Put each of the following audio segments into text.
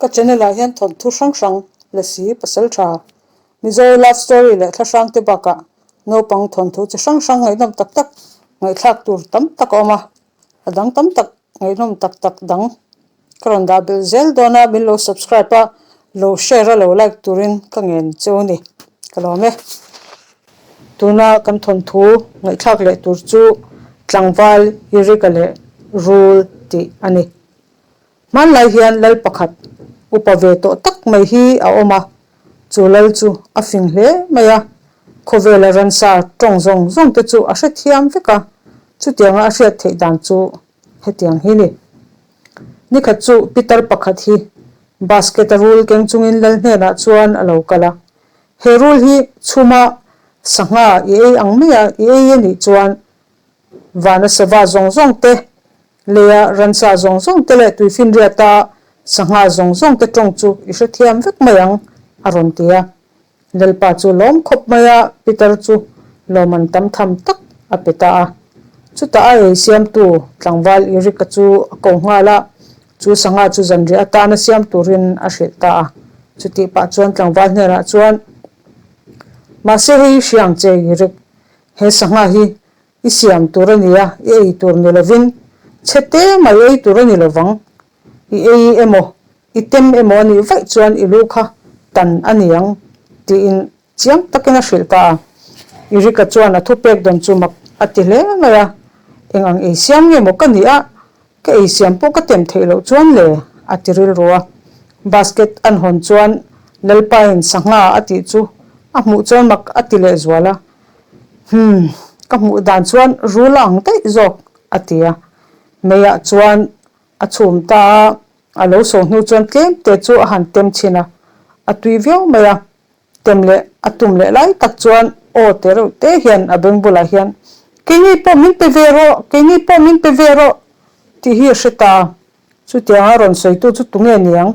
Ka channel ah hian thawnthu hrang hrang Lasi pasal tha Mizo love story leh thla hrang te bakah naupang thawnthu chi hrang hrang ngaihnawm tak tak ngaihthlak tur tam tak a awm a, a dang tam tak ngaihnawm tak tak dang ka rawn dah belh zel dawn a, min lo subscribe a, lo share a lo like turin ka ngen cheu a ni, ka lawm e. Tuna kan thawnthu ngaihthlak leh tur chu Tlangval Irika leh Rul tih a ni. Hmanlai hian lal pakhat upa ve tawh tak mai hi a awm a, chu lal chu a fing hle mai a, khawvela ransa tawng zawng zawng te chu a hrethiam vek a, chutianga a hriat theih dan chu hetiang hi ni. Nikhat chu pitar pakhat hi basket a rul keng chungin lal hnenah chuan a lo kal a, He rul hi chhuma sangha i ei ang maia i ei a nih chuan Vana sava zawng zawng te, leia ransa zawng zawng te leh tuifinriata sangha zawng zawng te tawng chu i hrethiam vek mai ang, a rawn ti a. Lalpa chu lawm khawp mai a, Peter chu lawm an tam tham tak a pe ta a. Chutah a ei siamtu tlangval Erika chu a ko nghal a, chu sangha chu zanriah atana siam turin a hrilh ta a. Chutih pah chuan tlangval hnenah chuan, Mahse hei i hria ang che Erik, He sangha hi i siam tur a nia, i ei tur ni lovin chhe te mai ei tur a ni lovang. I ei emaw, i tem emaw a nih vaih chuan i lu kha tan a ni ang, tiin chiang takin a hrilh ta a. Erika chuan a thupek dawn chu mak a ti hle mai a, Eng ang ei siam nge maw ka nih a, ka ei siam pawh ka tem theih loh chuan le, a ti rilru a. Basket an hawn chuan Lalpain sangha a tih chu a hmuh chuan mak a ti lehzual a. Humm, ka hmuh dan chuan rul a ang daih zawk, a ti a. Meiah chuan a chhum ta a, a lo so hnu chuan tlem te chu a han tem chhin a, a tui viau mai a. Tem leh a tum leh lai tak chuan aw te reuh te hian a beng bulah hian, Keini pawh min pe ve rawh, keini pawh min pe ve rawh, tih hi a hre ta a. Chutianga rawn sawitu chu tunge niang?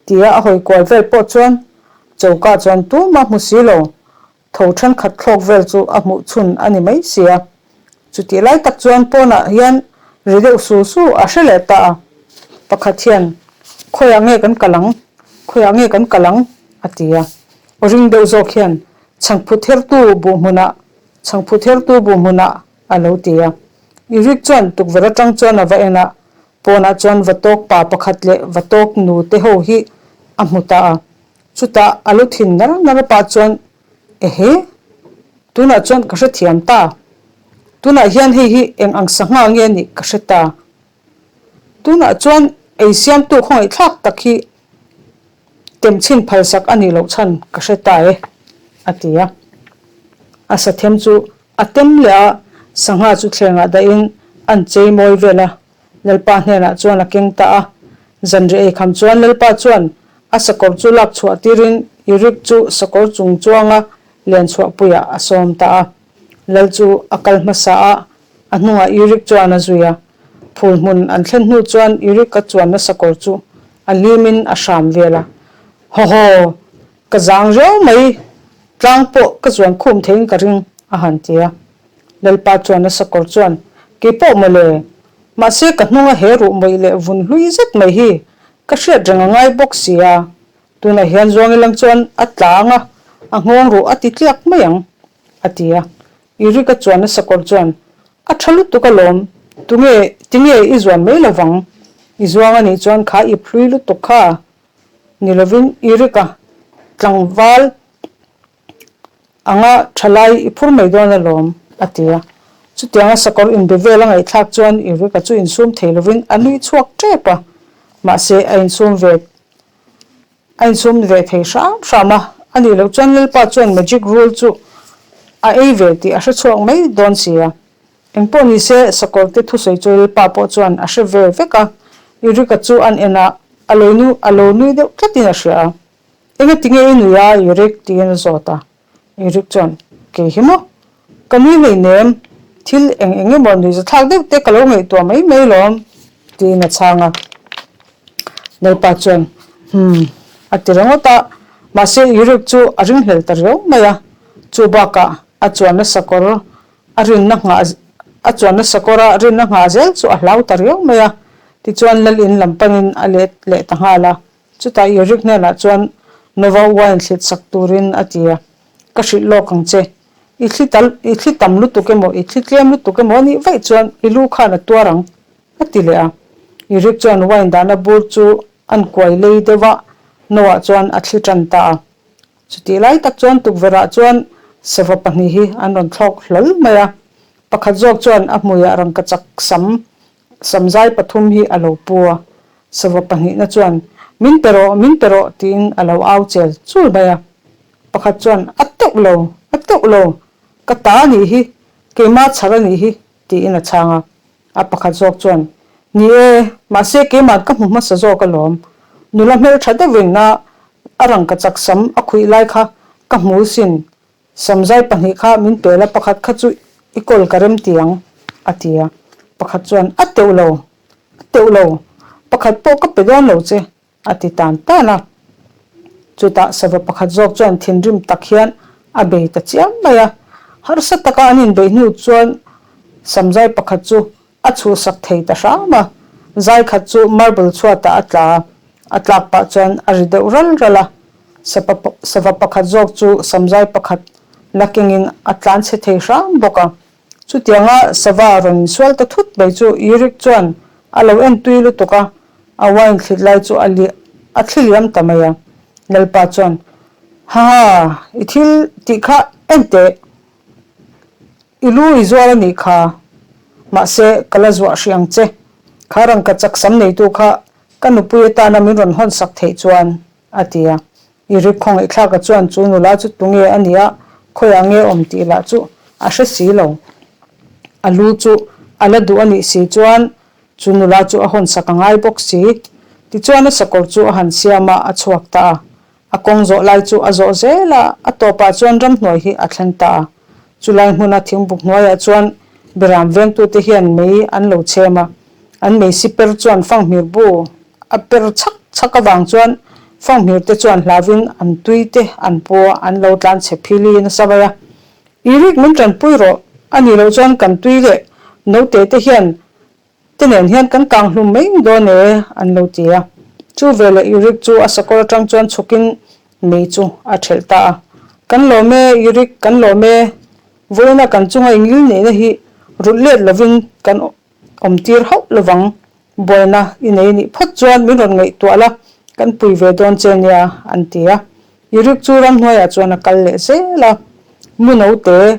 tia a hawi kual vel pawh chuan choka chuan tumah hmu si lo. Tho thenkhat thlawk vel chu a hmuh chhun a ni mai sia. Chutih lai tak chuan pawnah hian ri deuh su su a hre leh ta a. Pakhat hian, Khawiah nge kan kal ang? Khawiah nge kan kal ang? a ti a. Aw ring deuh zawk hian, Chhangphu thertu buh hmunah, chhangphu thertu buh hmunah, a lo ti a. Eric chuan tukverh atang chuan a va en a, pawnah chuan vatawk pa pakhat leh vatawk nu te ho hi a hmu ta a. Chutah a lu thin nar nar pah chuan, Ehe, tunah chuan ka hrethiam ta. Tunah hian hei hi eng ang sangha nge nih ka hre ta. Tunah chuan ei siamtu khawngaihthlak tak hi temchhin phalsak a nih loh chhan ka hre ta e, a ti a. A sathem chu a tem leh a, sangha chu thlengah dahin an chei mawi vel a. Lalpa hnenah chuan a keng ta a. Zanriah ei kham chuan Lalpa chuan a sakawr chu lak chhuah tirin Eric chu sakawr chung chuanga len chhuahpuiah a sawm ta a. Lal chu a kal hmasa a, a hnungah Eric chuan a zui a. Phul hmun an thlen hnu chuan Eric a chuanna sakawr chu a hlimin a hram vel a. Haw haw! Ka zang riau mai, tlang pawh ka zuan khum theiin ka ring, a han ti a. Lalpa chuan a sakawr chuan, Kei pawh mawle, mahse ka hnunga he ruh mawih leh vun hlui zet mai hi ka hriat reng a ngai bawk si a, tunah hian zuang ilang chuan a tla ang a, a nghawng ruh a ti tliak mai ang, a ti a. Erika chuan a sakawr chuan, A tha lutuk alawm, tunge, tinge i zuan mai lovang? I zuang anih chuan kha ip hlui lutuk kha ni lovin Erika tlangval anga thalai i phur mai dawn alawm, a ti a. Chutianga sakawr inbe vel a ngaihthlak chuan Erika chu insum thei lovin a nui chhuak tep a, mahse a insum ve a insum ve thei hram hram a, a nih loh chuan Lalpa chuan magic rule chu a ei ve tih a hre chhuak mai dawn si a. Engpawh ni se, sakawrte thusawi chu Lalpa pawh chuan a hre ve vek a, Erika chu an en a, a lo nu a lo nui deuh tlatin a hria a. Engati nge i nui a, Erik? tiin a zawt a. Erik chuan, Kei hi maw? Ka nui hleinem, thil eng eng emaw nuihzathlak deuh te ka lo ngaihtuah mai mai lawm, tiin a chhang a. Lalpa chuan, Humm, a ti ringawt a, mahse Erik chu a ringhlel ta riau mai a. Chu bakah a chuanna sakawr a rinna nghah a chuanna sakawra rinna nghah zel chu a hlau ta riau mai a. Tichuan lal in lam panin a let leh ta nghal a. Chutah Eric hnenah chuan Nova wine thlit sak turin a ti a, Ka hrilh lawk ang che. I thli tal, i thli tam lutuk emaw, i thli tlem lutuk emaw a nih vaih chuan i lu khan a tuar ang, a ti leh a. Eric chuan wine dahna bur chu an kuai lei deuh a, Noah chuan a thli tan ta a. Chutih lai tak chuan tukverhah chuan sava pahnih hi an rawn thlawk hlawl mai a. Pakhat zawk chuan a hmuiah rangkachak sam, samzai pathum hi a lo pu a. Sava pahnihna chuan, Min pe rawh, min pe rawh, tiin a lo au chel chul mai a. Pakhat chuan, A teuh lo, a teuh lo, ka ta a nih hi, keimah chhar a nih hi, tiin a chhang a. A pakhat zawk chuan, Ni e, mahse keimah ka hmu hmasa zawk alawm. Nula hmeltha deuhin a a rangkachak sam a khuih lai kha ka hmu sin. Samzai pahnih kha min pel a, pakhat kha chu i kawl ka rem ti ang, a ti a. Pakhat chuan, A teuh lo, a teuh lo, pakhat pawh ka pe dawn lo che, A ti tan tan a. Chutah sava pakhat zawk chuan thinrim tak hian a bei ta chiam mai a. Harsa taka an inbeih hnu chuan samzai pakhat chu a chhuhsak thei ta hram a. Zai khat chu marble chhuatah a tla a, a tlak pah chuan a ri deuh ral ral a. Sava pakhat zawk chu samzai pakhat la kengin a tlanchhe thei hram bawk a. Chutianga sava rawn insual ta thut mai chu Yurik chuan a lo en tui lutuk a, a wine thlit lai chu a a thli liam ta mai a. Lalpa chuan, Ha ha, i thil tih kha en teh, i lu i zuar a nih kha, mahse ka la zuah hrih ang che, kha rangka chak sam neitu kha ka nupui atana min rawn hawn sak theih chuan, a ti a. I rik khawngaihthlaka chuan chu nula chu tunge a nia, khawiah nge awm tih lah chu a hre si lo. A lu chu a la duh a nih si chuan chu nula chu a hawn sak a ngai bawk si. Tichuan a sakawr chu a han siam a, a chhuak ta a. A kawng zawh lai chu a zawh zel a, a tawpah chuan ramhnuai hi a thleng ta a. Chulai hmuna thingbuk hnuaiah chuan beram vengtute hian mei an lo chhem a, an mei si per chuan fanghmir bu a per chhak chhak avang chuan fanghmir te chuan hlauvin an tui te an pu a, an lo tlan chhe phili nasa mai a. I rik min tanpui rawh, a nih loh chuan kan tui leh naute te hian Te nen hian kan kang hlum mai dawn e, an lo ti a. Chu veleh Yurik chu a sakawr atang chuan chhukin mei chu a thelh ta a. Kan lawm e, Yurik, kan lawm e. Vawiina kan chunga ingil neihna hi rulh let lovin kan awm tir hauh lovang. Buaina i nei nih phawt chuan min rawn ngaihtuah la, kan pui ve dawn che nia, an ti a. Yurik chu ramhnuaiah chuan a kal leh zel a. Mu note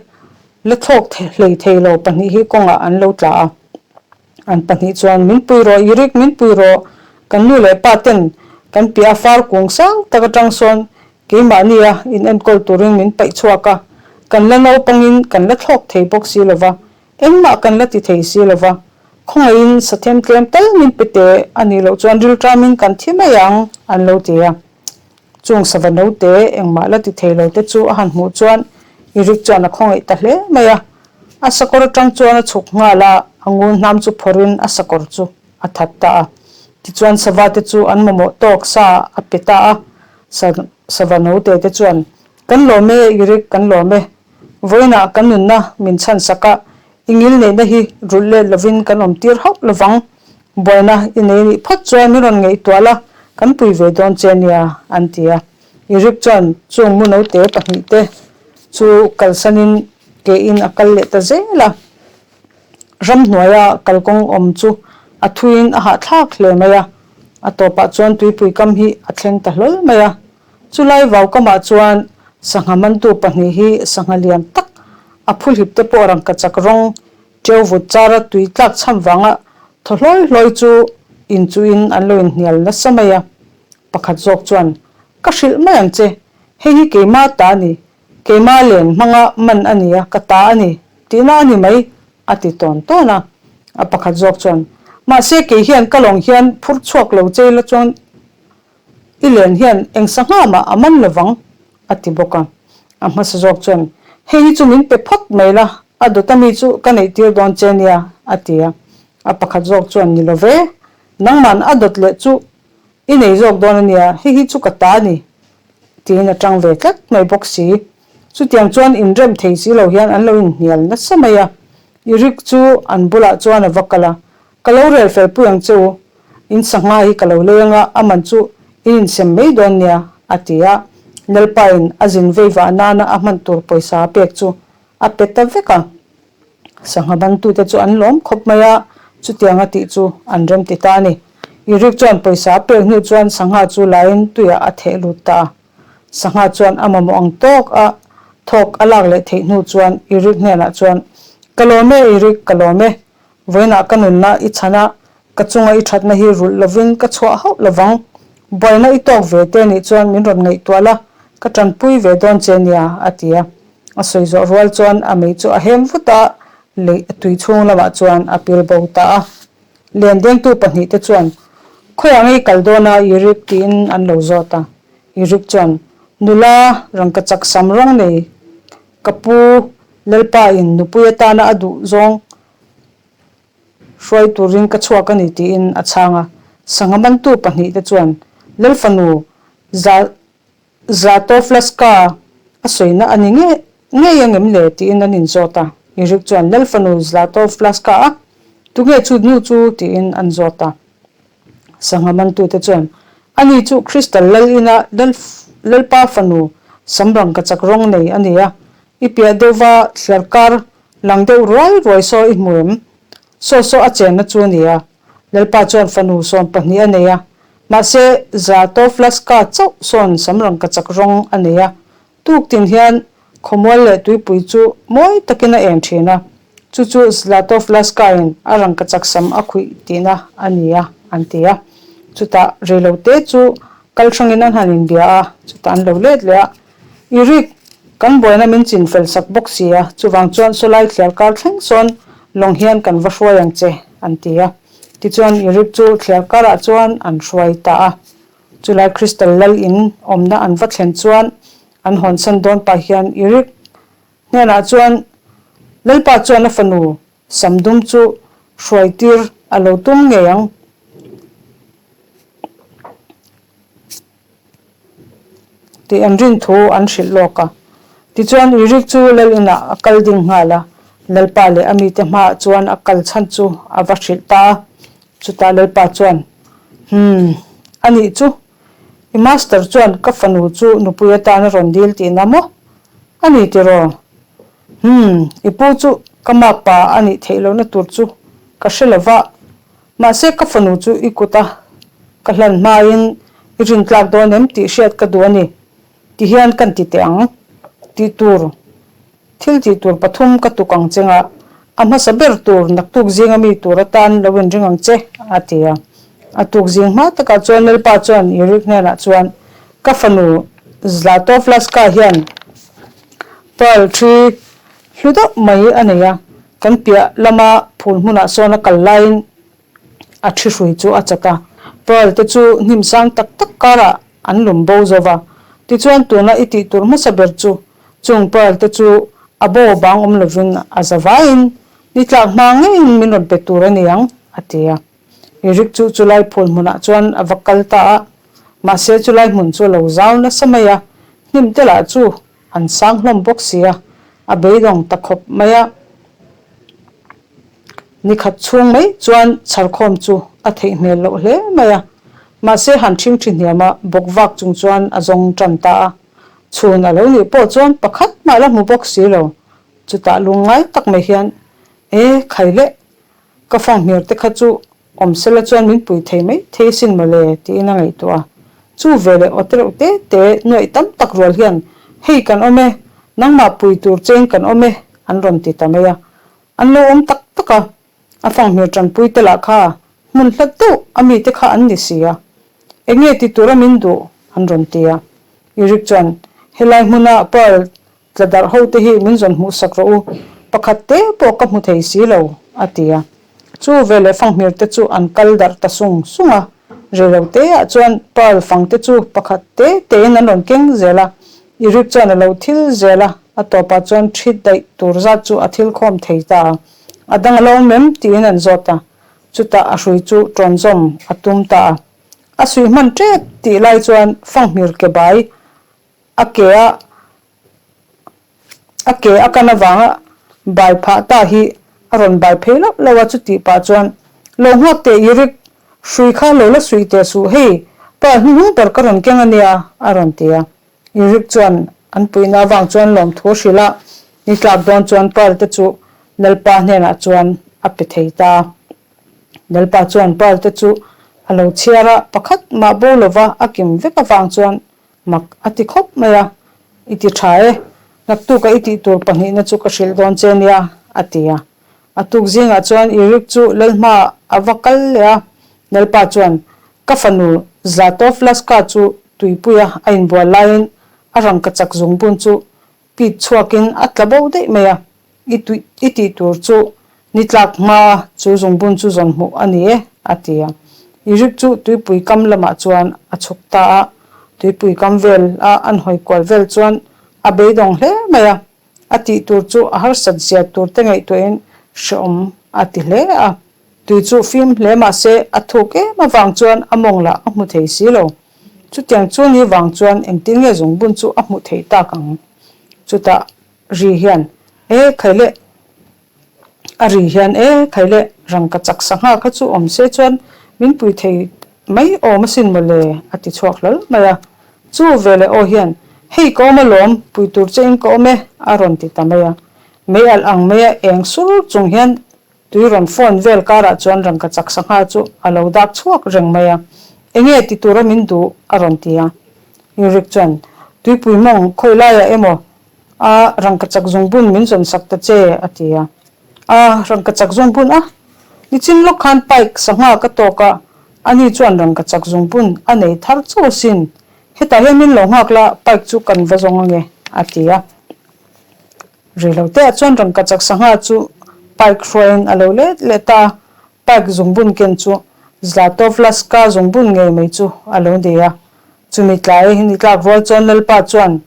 La thlawk hlei thei lo pahnih hi kawngah an lo tla a. An pahnih chuan, Min pui rawh, Yurik, min pui rawh. Kan nu leh pa ten kan piah a far kung sang tak atang sawn keimahnia in enkawl turin min paih chhuak a. Kan la naupangin kan la thlawk thei bawk si lo va, engmah kan la ti thei si lo va. Khawngaihin sathem tlem tal min pe teh, a nih loh chuan rilṭamin kan thi mai ang, an lo ti a. Chung sava note engmah la ti thei lo te chu a han hmuh chuan Eric chuan a khawngaih ta hle mai a. A sakawr atang chuan a chhuk nghal a, a ngun hnam chu phawrhin a sakawr chu a that ta a. Tichuan sava te chu an mamawh tawk sa a pe ta a. Sava note te chuan, Kan lawm e Eric, kan lawm e. Vawiinah kan nunna min chhan sak a, i ngil neihna hi rulh let lovin kan awm tir hauh lovang. Buaina i nei nih phawt chuan min rawn ngaihtuah la, kan pui ve dawn che nia, an ti a. Eric chuan chung mu note pahnihte chu kalsanin ke in a kal leh ta zel a. Ramhnuaia kalkawng awm chu a thuiin a hahthlak hle mai a, a tawpah chuan tuipui kam hi a thleng ta hlawl mai a. Chulai vau kamah chuan sangha mantu pahnih hi sangha lian tak a phuhlip te pawh rangkachak rawng Teu vut chara tui tlak chham vanga thaw hlawi hlawi chu inchuhin an lo inhnial nasa mai a. Pakhat zawk chuan, Ka hrilh mai ang che, hei hi keima ta a ni, keima len hmanga man a ni a, ka ta a ni, tihna a ni mai, a ti tawn tawn a. A pakhat zawk chuan, Mahse kei hian ka lawng hian phur chhuak lo che ila chuan I len hian eng sangha mah a man lovang, a ti bawk a. A hmasa zawk chuan, Hei hi chu min pe phawt mai la, a dawta mi chu ka neih tir dawn che nia, a ti a. A pakhat zawk chuan, Ni lo ve, nangman a dawt leh chu i nei zawk dawn a nia, hei hi chu ka ta a ni, tiin a tang ve tlat mai bawk si. Chutiang chuan inrem thei si lo hian an lo inhnial nasa mai a. Eric chu an bulah chuan a va kal a, Ka lo rel fel pui ang che u. In sangha hi ka lo leng a, a man chu in insem mai dawn nia, a ti a. Lalpain a zin vei vah nana a hman tur pawisa a pek chu a pe ta vek a. Sangha bantute chu an lawm khawp mai a, chutianga tih chu an rem ti ta a ni. Eric chuan pawisa a pek hnu chuan sangha chu laiin tuiah a theh lut ta a. Sangha chuan a mamawh ang tawk a thawk a lak leh theih hnu chuan Eric hnenah chuan, Ka lawm e Eric, ka lawm e. Vawiinah ka nunna i chhan a, ka chunga i thatna hi rulh lovin ka chhuah hauh lovang. Buaina i tawk ve te nih chuan min rawn ngaihtuah la, ka tanpui ve dawn che nia, a ti a. A sawi zawh rual chuan a mei chu a hem vut a, lei a tui chhung lamah chuan a pil bo ta a. Len dengtu pahnihte chuan, Khawiah ngei kal dawn a, Irik? tiin an lo zawt a. Irik chuan, Nula, rangkachak sam rawng nei ka pu Lalpa in nupui atana a duh zawng hruai turin ka chhuak a ni tiin a chhang a. Sangha mantu pahnihte chuan, Lalfanu, za Zlatoflaska a sawina a ni ngei ngei angem le tiin an inzawt a. Eric chuan Lalfanu Zlatoflaska a tunge chu nu chu tiin an zawt a. Sangha mantute chuan ani chu Crystal lal ina Lalpa fanu samrang ka chak rawng nei a ni a, i piah deuhva thliarkar lang deuh ruai ruai saw i hmu em? Saw saw a chenna chu a ni a. Lalpa chuan fanu 12 a nei a, mahse Zlatoflaska chauh sawn samrangkachak rawng a nei a. Tuk tin hian khawmual leh tuipui chu mawi takin a en thin a, chu chu Zlatoflaska-in a rangkachak sam a khuih tihna a ni a, an ti a. Chutah reilote chu kal hrangin an han inbia a, chutah an lo let leh a. Eric, kan buaina min chin fel sak bawk si a, chuvang chuan sawlai thliar kar thleng sawn lawng hian kan va hruai ang che, an ti a. Tichuan Eric chu thliar karah chuan an hruai ta a. Chulai Crystal lal in awmna an va thlen chuan an hawnsan dawn pah hian Eric hnenah chuan Lalpa chuan a fanu Samdum chu hruai tir a lo tum ngei ang. Tih an rin thu an hrilh lawk a. Tichuan Eric chu lal inah a kal ding nghal a, Lalpa leh a mite hmaah chuan a kal chhan chu a va hrilh ta a. Chutah Lalpa chuan, Humm, a nih chu, i master chuan ka fanu chu nupui atan a rawn dil tihna maw? A ni tiraw? Humm, i pu chu ka makpa a nih theih lohna tur chu ka hre lo va, Mahse ka fanu chu i kut a ka hlan hmain i rin tlak dawn em tih hriat ka duh a ni. Ti hian kan ti teh ang. Tih tur, thil tih tur pathum ka tuk ang che nga, a hmasa ber tur naktuk zinga mi tur atan lo inring ang che, a ti a. A tuk zing hma takah chuan Lalpa chuan Eric hnenah chuan, Ka fanu Zlatovlaska hian pearl thi hlu deuh mai a nei a, Kan piah lama phul hmunah sawn a kal laiin a thi hrui chu a chat a, pearl te chu hnim sang tak tak karah an lum bo zo va. Tichuan tuna i tih tur hmasa ber chu chung pearl te chu a bo bang awm lovin a za vaiin ni tlak hma ngeiin min rawn pe tur a ni ang, a ti a. Eric chu chulai phul hmunah chuan a va kal ta a, mahse chulai hmun chu a lo zau nasa mai a, hnim te lah chu An sang hlawm bawk si a, a beidawng ta khawp mai a. Ni khat chhung mai chuan chharkhawm chu a theih hmel loh hle mai a. Mahse han ṭhingṭhi hniam a, bawk vak chung chuan a zawng ṭan ta a. Chhun a lo nih pawh chuan pakhat mah la hmu bawk si lo. Chutah lungngai tak mai hian, E, khai leh, Ka fanghmir te kha chu awm sela chuan min pui thei mai thei asin mawle tiin a ngaihtuah a. Chu veleh aw tereuh te te nuaih tam tak rual hian hei kan awm e, nangmah pui tur chein kan awm e an rawn ti ta mai a. An lo awm tak tak a, a fanghmir tanpui te lah kha hmun hlat deuh a mi te kha an ni si a. Enge ti tura min duh an rawn ti a. Eric chuan helai hmuna Pearl Tla darh ho te hi min zawn hmuh sak rawh u, pakhat te pawh ka hmu thei si lo, a ti a. Chu veleh fanghmir te chu an kal darh ta sung sung a, reilo te ah chuan pearl fang te chu pakhat te te in an rawn keng zel a, Eric chuan a lo thil zel a, a tawpah chuan thi daih tur zat chu a thil khawm thei ta a, a dang a lo awm em tiin an zawt a, chutah a hrui chu tawn zawm a tum ta a, a suih hman tep tih lai chuan fanghmir ke bai A ke a a ke a kan avanga bai phah ta hi a rawn bai phei loh loh a, chutih pah chuan lo nghak teh Eric, Hrui kha lo la suih teh suh hei, pa hnuhnung ber ka rawn keng a nia, a rawn ti a. Eric chuan an puihna avang chuan lawmthu a hrilh a, ni tlak dawn chuan Pearl te chu Lalpa hnenah chuan a pe thei ta. Lalpa chuan Pearl te chu a lo chhiar a, pakhat mah bo lova a kim vek avang chuan mak a ti khawp mai a, I ti tha e, naktuka i tih tur pahnihna chu ka hrilh dawn che nia, a ti a. A tuk zingah chuan Eric chu Lalhma a va kal leh a, Lalpa chuan, Ka fanu Zlatovlaska chu tuipuia a inbual laiin a rangkachak zungbun chu pit chhuakin a tla bo daih mai a, i tui i tih tur chu ni tlak hmaa chu zungbun chu zawn hmuh a ni e, a ti a. Eric chu tuipui kam lamah chuan a chhuk ta a, tuipui kam vel a an hawi kual vel chuan a beidawng hle mai a. A tih tur chu a harsat zia tur te ngaihtuahin hrehawm a ti hle a. Tui chu fim hle mah se a thuk em avang chuan a mawng lah a hmu thei si lo. Chutiang chu ni vang chuan engtin nge zungbun chu a hmuh theih tak ang? Chutah ri hian, E khai leh! A ri hian e khai leh rangka chak sangha kha chu awm se chuan min pui thei mai awm asin mawle a ti chhuak hlawl mai a. Chu veleh aw hian hei ka awm alawm pui tur che in ka awm e a rawn ti ta mai a. Mei alh ang mai a eng sur chung hian tui rawn phone vel karah chuan rangka chak sangha chu a lo dak chhuak reng mai a. Enge ti tura min duh a rawn ti a. Eric chuan tuipui mawng khawi laiah emaw A, rangkachak zungbun min zawn sak ta che, a ti a. A, rangkachak zungbun a? Nichin lawk khan Pike sangha ka tawk a, ani chuan rangkachak zungbun a nei thar chauh asin. Hetah hian min lo nghak la, Pike chu kan va zawng ange, a ti a. Reiloteah chuan rangkachak sangha chu Pike hruaiin a lo let leh ta a, Pike zungbun ken chu Zlatovlaska zungbun ngei mai chu a lo nei a. Chumi tlai ni tlak rual chuan Lalpa chuan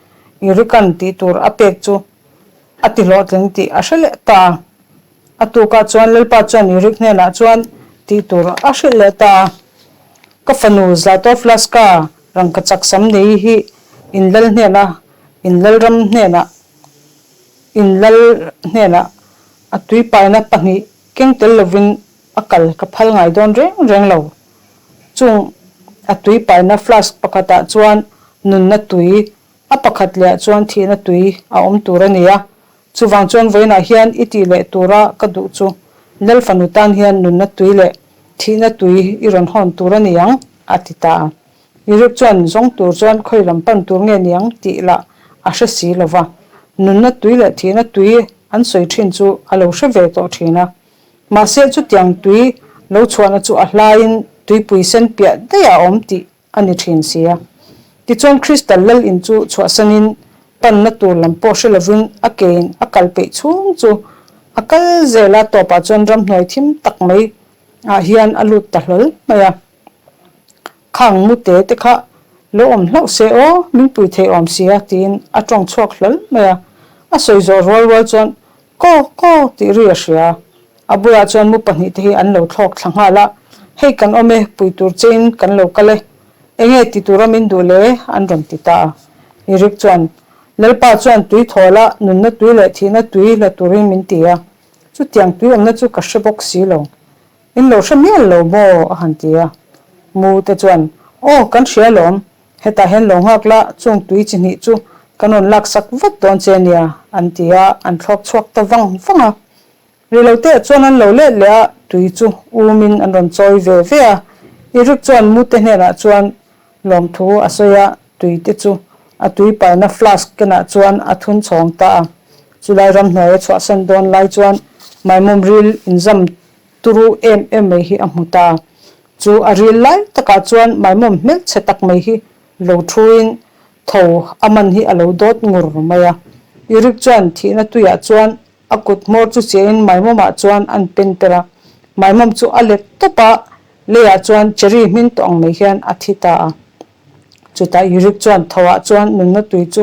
Irikan tih tur a pek chu a ti hlawhtling tih a hre leh ta a. A tukah chuan Lalpa chuan Irik hnenah chuan tih tur a hrilh leh ta a. Ka fanu Zlatovlaska rangkachak sam nei hi in lal hnena in lalram hnenah in lal hnenah a tuipaina pahnih Keng tel lovin a kal ka phal ngai dawn reng reng lo. Chung a tui paina flask pakhatah chuan nunna tui, a pakhat lehah chuan thihna tui a awm tur a ni a. Chuvang chuan vawiinah hian i tih leh tura ka duh chu Lal fanu tan hian nunna tui leh thihna tui i rawn hawn tur a ni ang, a ti ta a. Eric chuan zawng tur chuan khawi lam pan tur nge niang tih lah a hre si lo va, nunna tui leh thihna tui an sawi thin chu a lo hre ve tawh thin a. Mahse chutiang tui lo chhuahna chu a hlaiin tuipui sen piah daih a awm tih a ni thin si a. Tichuan Crystal lal in chu chhuahsanin panna tur lam pawh hre lovin a kein a kal peih chhung chu a kal zel a, tawpah chuan ramhnuai thim tak mai ah hian a lut ta hlawl mai a. Khang mute te kha lo awm hlauh se aw, min pui thei awm sia tiin a tawng chhuak hlawl mai a. A sawi zawh rual rual chuan Kaw kaw tih ri a hria. A bulah chuan mu pahnihte hi an lo thlawk thla nghal a, Hei kan awm e, pui tur chein kan lo kal e. Enge ti tura min duh le? an rawn ti ta a. Eric chuan, Lalpa chuan tui thawl a, nunna tui leh thihna tui la turin min ti a. Chutiang tui awmna chu ka hre bawk si lo. In lo hre mial lo maw? a han ti a. Mu te chuan, Aw, kan hria alawm. Hetah hian lo nghak la, chung tui chi hnih chu kan rawn laksak vat dawn che nia, an ti a, an thlawk chhuak ta vang vang a. Riloteah chuan an lo let leh a, tui chu umin an rawn chawi ve ve a. Eric chuan mu te hnenah chuan lawmthu a sawi a, tui te chu a tui paina flask kenah chuan a thun chhawng ta a. Chulai ramhnuai a chhuahsan dawn lai chuan maimawm ril inzam Turu em em mai hi a hmu ta. Chu a ril lai takah chuan maimawm hmelchhe tak mai hi lo thuin tho a man hi a lo dawt ngur mai a. Eric chuan thihna tuiah chuan a kut hmawr chu chiahin maimawmah chuan an pen per a. Maimawm chu a let tawp a, leiah chuan cherry hmin tawh ang mai hian a thi ta a. Chutah Eric chuan thoah chuan nunna tui chu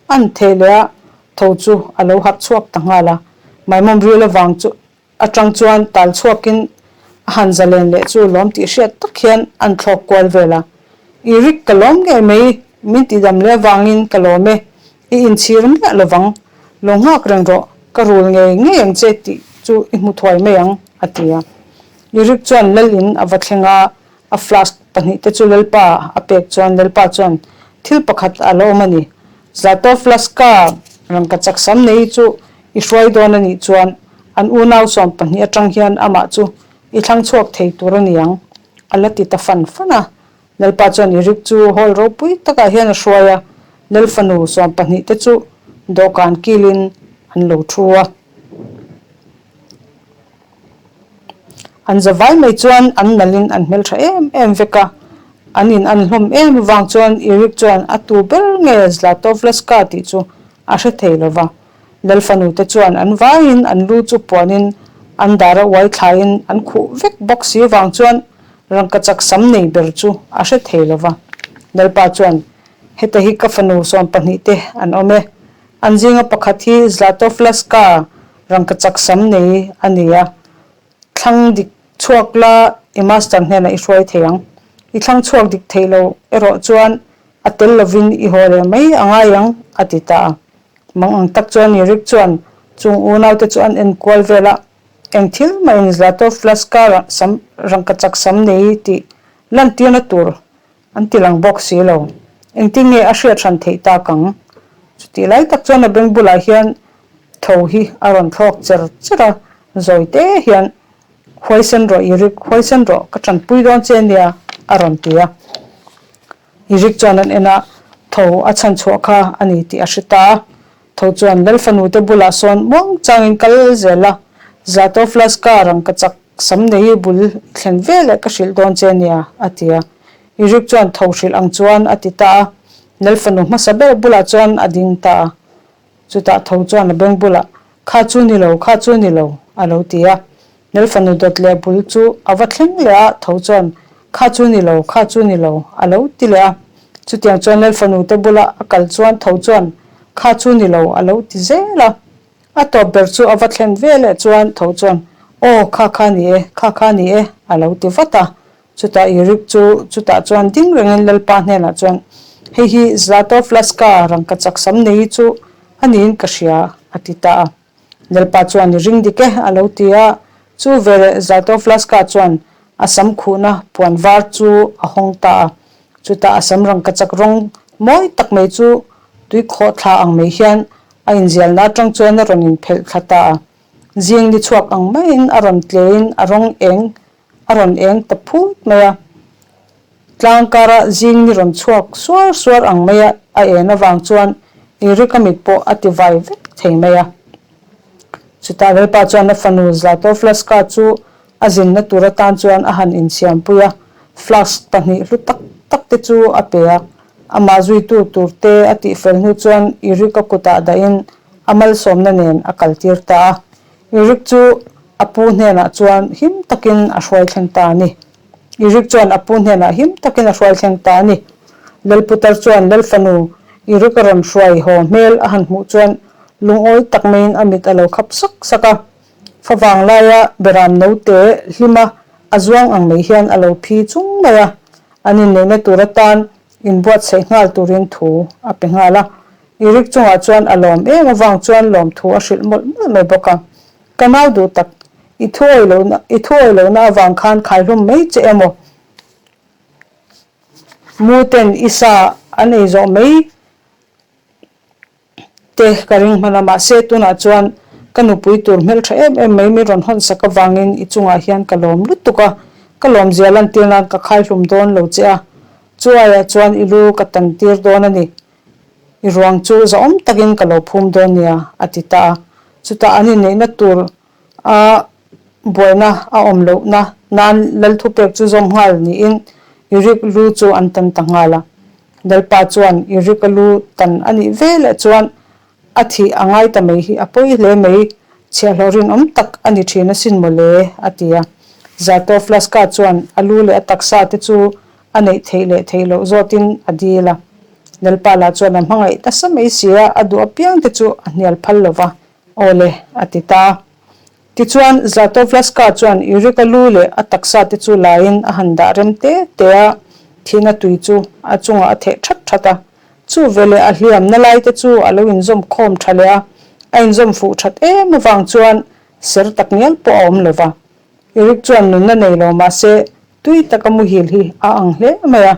an theh leh a, tho chu a lo harh chhuak ta nghal a. Maimawm ril avang chu Atang chuan tal chhuakin a han zalen leh chu lawm tih hriat tak hian an thlawk kual vel a. I rik ka lawm ngei mai, min tihdam leh avangin ka lawm e, i inchhir miah lovang, lo nghak reng rawh, ka rul ngei ngei ang che tih chu i hmu thuai mai ang, a ti a. I rik chuan lal in a va thleng a. A flask pahnihte chu Lalpa a pek chuan Lalpa chuan thil pakhat a la awm a ni. Zlatoflaska rangkachak sam nei chu i hruai dawn a nih chuan an unau 12 atang hian amah chu i thlang chhuak thei tur a ni ang, a la ti ta fan fan a. Lalpa chuan Eric chu hall ropui takah hian a hruai a, Lalfanu 12 te chu dawhkan kilin an lo thu a. An za vai mai chuan an nalhin an hmeltha em em vek a, an in an hlawm em avang chuan Eric chuan a tu ber nge Zlatovlaska tih chu a hre thei lo va. Lalfanu te chuan an vaiin an lu chu puanin an dar a uai thlaiin an khuh vek bawk si vang chuan rangkachak sam nei ber chu a hre thei lo va. Lalpa chuan, Heta hi ka fanu 12 te an awm e. An zinga pakhat hi Zlatovlaska rangkachak sam nei a ni a, thlang dik chhuak la i master hnenah i hruai thei ang. I thlang chhuak dik thei lo erawh chuan a tel lovin i haw leh mai a ngai ang, a ti ta a. Mang ang tak chuan Eric chuan chung unaute chu an en kual vel a, eng thil mahin Zlatovlaska sam rangkachak sam nei tih lantirna tur An ti lang bawk si lo. Engtin nge a hriat hran theih tak ang? Chutih lai tak chuan a beng bulah hian tho hi a rawn thlawk cher cher a, zawi te hian, Huaisen rawh Eric, huaisen rawh, ka tanpui dawn che nia, a rawn ti a. Eric chuan an en a, tho a chhan chhuah kha a ni tih a hre ta a. Tho chuan Lalfanu te bulah sawn muang changin kal zel a, Zlatoflaska rangkachak Sam nei bul i thlen veleh ka hrilh dawn che nia, a ti a. Eric chuan tho hrilh ang chuan a ti ta a. Lalfanu hmasa ber bulah chuan a ding ta a. Chutah tho chuan a beng bulah, Kha chu ni lo, kha chu ni lo, a lo ti a. Lalfanu dawt leh bul chu a va thleng leh a, tho chuan, Kha chu ni lo, kha chu ni lo, a lo ti leh a. Chutiang chuan Lalfanu te bula a kal chuan tho chuan, Kha chu ni lo, a lo ti zel a. A tawp ber chu a va thlen ve leh chuan tho chuan, Aw, kha kha ni e, kha kha ni e, a lo ti vat a. Chutah Eric chu chutah chuan ding rengin Lalpa hnenah chuan, Hei hi Zlatoflaska rangkachak sam nei chu a niin ka hria, a ti ta a. Lalpa chuan, I ring dik e, a lo ti a. Chu veleh Zlatoflaska chuan a sam khuhna puan var chu a hawng ta a. Chutah a sam rangkachak rawng mawi tak mai chu tui khawh thla ang mai hian a inzialna atang chuan a rawn inphelh thla ta a. Zing ni chhuak ang maiin a rawn tleiin a rawng eng a rawn eng ta phut mai a. Tlang kara zing ni rawn chhuak suar suar ang maia a en avang chuan Eric-a mit pawh a ti vai vek thei mai a. Chutah Lalpa chuan a fanu Zlatoflaska chu A zinna tur atan chuan a han insiampui a, flask pahnih hlu tak tak te chu a pe a. Amah zuitu tur te a tihfel hnu chuan Eric-a kutah dahin a malsawmna nen a kaltir ta a. Eric chu a pu hnenah chuan him takin a hruai thleng ta a ni. Eric chuan a pu hnenah him takin a hruai thleng ta a ni. Lalputar chuan Lalfanu Eric-a rawn hruai haw hmel a han hmuh chuan lungawi tak maiin a mit a lo khap sak sak a. Favang laia beram note hlima a zuang ang mai hian a lo phi chung mai a, an inneihna tur atan inbuatsaih nghal turin thu a pe nghal a. Eric chungah chuan a lawm em avang chuan lawmthu a hrilh mawlh mawlh mai bawk a. Ka nau duh tak, i thu awi lohna, i thu awi lohna avang khan khaihlum mai che emaw? Mu ten i sa an ei zawh mai Te ka ring hman a, mahse tunah chuan ka nupui tur hmeltha em em mai min rawn hawn sak avangin i chungah hian ka lawm lutuk a, ka lawmzia lantir nan ka khaihlum dawn lo che a, chu aiah chuan i lu ka tan tir dawn a ni, i ruang chu zahawm takin ka lo phum dawn nia, a ti ta a, chutah an inneihna tur A buaina a awm lohna nan Lalthupek chu zawm nghal niin Eric lu chu an tan ta nghal a. Lalpa chuan Eric a lu tan a nih veleh chuan a thih a ngai ta mai hi a pawi hle mai, chhiahhlawh rinawm tak a ni thin asin mawle, a ti a. Zato Flaska chuan a lu leh a taksa te chu a neih theih leh theih loh zawtin a dil a. Lalpa lah chuan a hmangaih nasa mai si a, a duh apiang te chu a hnial phal lo va. Aw le, a ti ta. Tichuan, Zlatovlaska chuan Yurika lu leh a taksa te chu laiin a han dah rem te te a, thihna tui chu a chungah a theh that that a. Chu veleh a hliamna lai te chu a lo inzawm khawm tha leh a, a inzawm fuh that em avang chuan ser tak ngial pawh a awm lo va. Eric chuan nunna nei lo mahse. Tui taka muhil hi a ang hle mai a.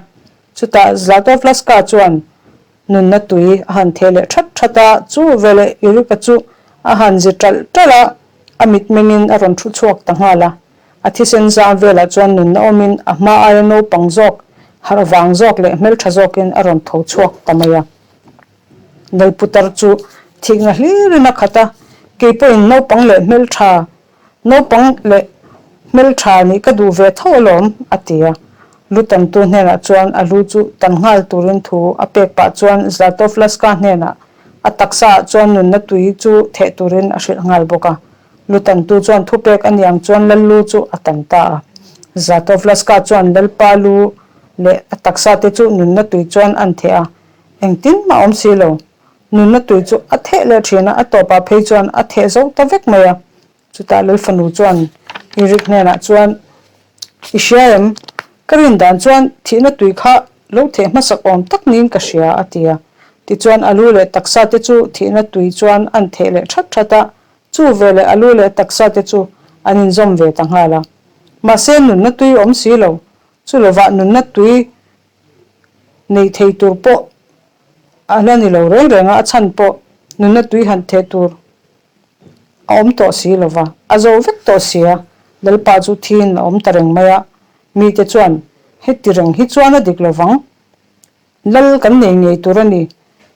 Chutah Zlatovlaska chuan nunna tui a han theh leh that that a, chu veleh Eureka chu a han zi ṭalh ṭalh a, a mitmengin a rawn thu chhuak ta nghal a. A thisen zam velah chuan nunna awmin a hma aia naupang zawk, harh vang zawk leh hmelṭha zawkin a rawn tho chhuak ta mai a. Lalputar chu thihna hlirin a khat a, kei pawhin naupang leh hmelṭha Naupang leh hmelṭha nih ka duh ve tho alawm, a ti a. Lu tantu hnenah chuan a lu chu tan nghal turin thu a pek pah chuan Zlatovlaska hnenah a taksaah chuan nunna tui chu theh turin a hrilh nghal bawk a. Lu tantu chuan thupek a niang chuan lal lu chu a tan ta a. Zlatovlaska chuan lalpa lu leh a taksa te chu nunna tui chuan an theh a, engtin mah awm si lo. Nunna tui chu a theh leh thin a, a tawpah phei chuan a theh zo ta vek mai a. Chutah Lalfanu chuan Eric hnenah chuan, I hria em? Ka rin dan chuan thihna tui kha lo theh hmasak awm tak niin ka hria, a ti a. Tichuan a lu leh taksa te chu thihna tui chuan an theh leh that that a, chu veleh a lu leh taksa te chu an inzawm ve ta nghal a. Mahse nunna tui awm si lo, chu lovah nunna tui nei thei tur pawh a la ni lo reng reng a, a chhan pawh nunna tui han theh tur a awm tawh si lo va, a zo vek tawh si a, Lalpa chu thiin a awm ta reng mai a, mite chuan heti reng hi chuan a dik lo vang, Lal kan nei ngei tur a ni,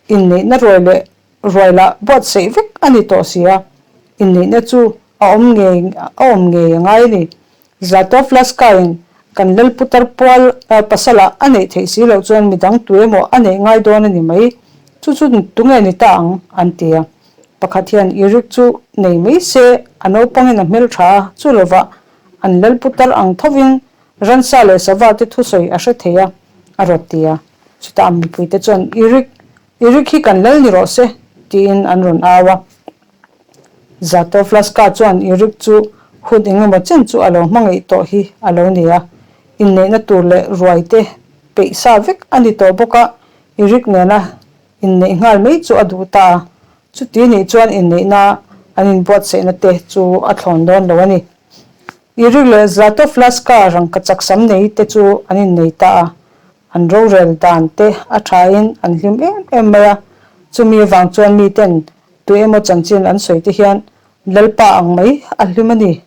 inneihna ruai leh ruai lah buatsaih vek a ni tawh si a, inneihna chu a awm ngei a awm ngei a ngai a ni. Zlatovlaska-in kan Lal putar pual pasalah a neih theih si loh chuan midang tu emaw a neih ngai dawn a ni mai, chu chu tunge ni ta ang? an ti a. Pakhat hian Eric chu nei mai se, a naupangin a hmeltha a, chu lovah an Lal putar ang thovin ransa leh sava te thusawi a hre thei a, a rawt ti a. Chutah mipuite chuan Eric, Eric hi kan Lal ni rawh se, tiin an rawn au a. Zatoflaska chuan Eric chu hun engemaw chen chu a lo hmangaih tawh hi a lo ni a, inneihna tur leh ruai te peih sa vek a ni tawh bawk a, Eric nena inneih nghal mai chu a duh ta a, chuti nih chuan inneihna an inbuatsaihna te chu a thlawn dawn lo a ni. Eric leh Zlatoflaska rangkachak sam nei te chu an innei ta a, an rorel dan te a thain an hlim em em mai a, chumi avang chuan miten Tu emaw chanchin an sawi te hian Lalpa ang mai a hlim a ni,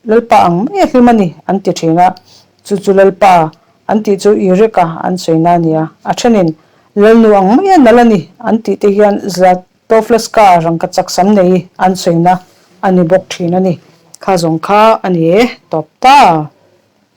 Lalpa ang mai a hlim a ni an ti thin a, chu chu Lalpa an tih chu Eureka an sawina a ni a. A thenin Lalnu ang mai a nal a ni an tih te hian Zlatoflaska rangkachak sam nei an sawina a ni bawk thin a ni. Kha zawng kha a ni e, tawp ta.